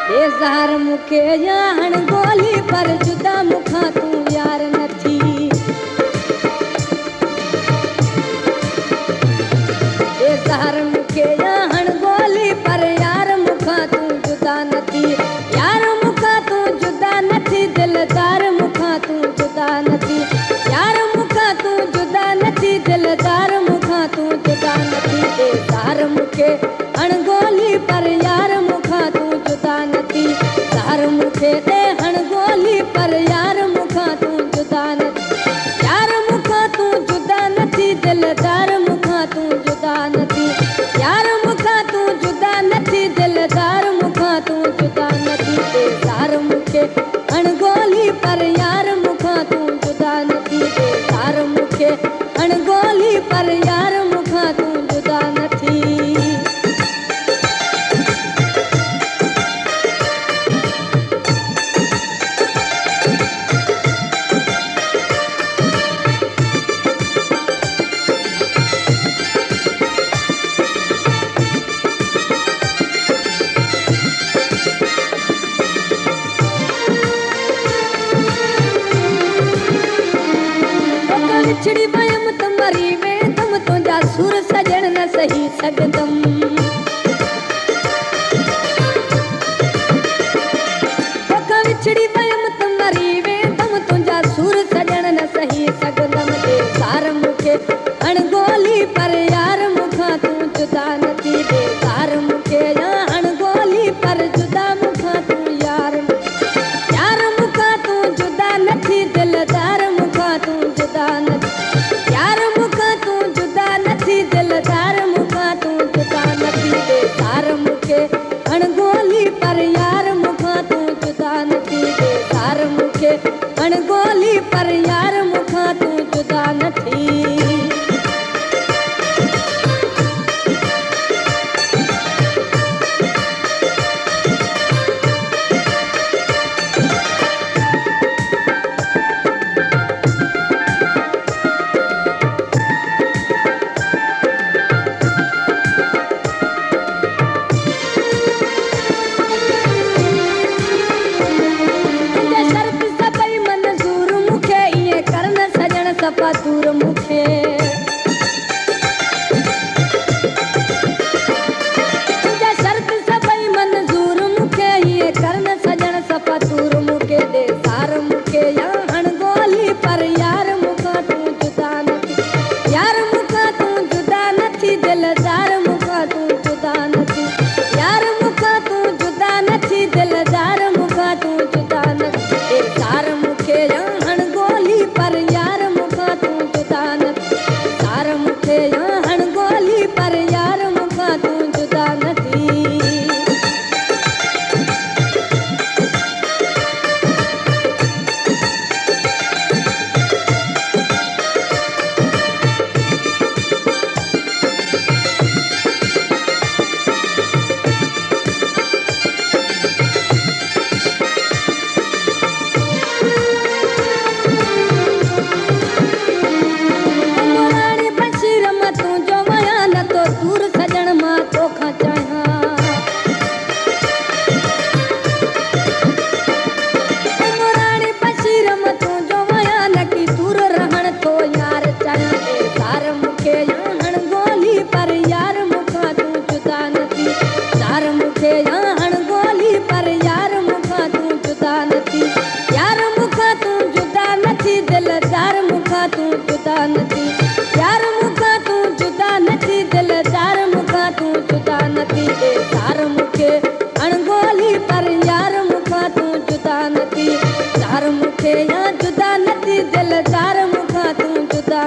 اے زہر مکھے یا ہݨ گولی، پر جدا مکھاں توں یار نہ تھی۔ اے زہر مکھے یا ہݨ گولی، پر یار مکھاں توں جدا نہ تھی۔ یار مکھاں توں جدا نہ تھی، دلدار مکھاں توں جدا نہ تھی۔ یار مکھاں توں جدا نہ تھی، دلدار مکھاں توں جدا نہ تھی۔ اے زہر مکھے ہݨ گولی، پر یار مکھاں توں جدا نہ تھی۔ زہر مکھے تے ہݨ گولی، پر یار مکھاں توں جدا نہ تھی۔ یار مکھاں توں جدا نہ تھی، دلدار مکھاں توں جدا نہ تھی۔ یار مکھاں توں جدا نہ تھی، دلدار مکھاں توں جدا نہ تھی۔ اے زہر مکھے ہݨ گولی، پر یار مکھاں توں جدا نہ تھی۔ اے زہر مکھے ہݨ گولی، پر یار مکھاں توں جدا نہ تھی۔ توکاں وچھڑی ویم تے مری ویندم، تونجا سور سڄڻ نہ سہي سڳدم۔ توکاں وچھڑی ویم تے مری ویندم، تونجا سور سڄڻ نہ سہي سڳدم۔ اے زہر مکھے ہݨ گولی، پر یار مکھاں توں جدا نہ تھی۔ اے زہر مکھے یا ہݨ گولی، پر جدا مکھاں توں یار۔ یار مکھاں توں جدا نہ تھی، دلدار مکھاں توں جدا نہ تھی۔ یار مکھاں توں جدا نہ تھی، دلدار مکھاں توں جدا نہ تھی۔ اے زہر مکھے ہݨ گولی، پر یار مکھاں توں جدا نہ تھی۔ اے زہر مکھے ہݨ گولی، پر یار مکھاں توں جدا نہ تھی۔ تونجا شرط سڀئي منظور مکھے، ايئن ڪر نه سڄڻ صفا دور مکھے۔ تونجا شرط سڀئي منظور مکھے، ايئن ڪر نه سڄڻ صفا دور مکھے۔ اي زهر مکي يا هڻ گولي، پر يار مکان تون جدا نه ٿي. يار مکان تون جدا نه ٿي، دلدار مکان تون جدا نه ٿي. يار مکان تون جدا نه ٿي، دلدار مکان تون جدا نه ٿي. اي زهر مکي يا هڻ گولي، پر يار مکان تون جدا نه ٿي. زهر مکي يا هڻ گولي، پر يار مکان تون جدا نه ٿي. عمراڻي بشير مان تون جو ويان ٿو دور، سڄڻ مان توکان چاهيان. عمراڻي بشير مان تون جو ويان ٿي دور، رهڻ ٿو يار چاهيان. اي زهر مکي يا هڻ گولي، پر يار مکان تون جدا نه ٿي. زهر مکي يا هڻ گولي، پر يار مکان تون جدا نه ٿي. يار مکان تون جدا نه ٿي، دلدار مکان تون جدا نه ٿي. يار مکان تون جدا نه ٿي، دلدار مکان تون جدا نه ٿي. اي زهر مکي هڻ گولي، پر يار مکان تون جدا نه ٿي. زهر مکي يا جدا نه ٿي، دلدار مکان تون جدا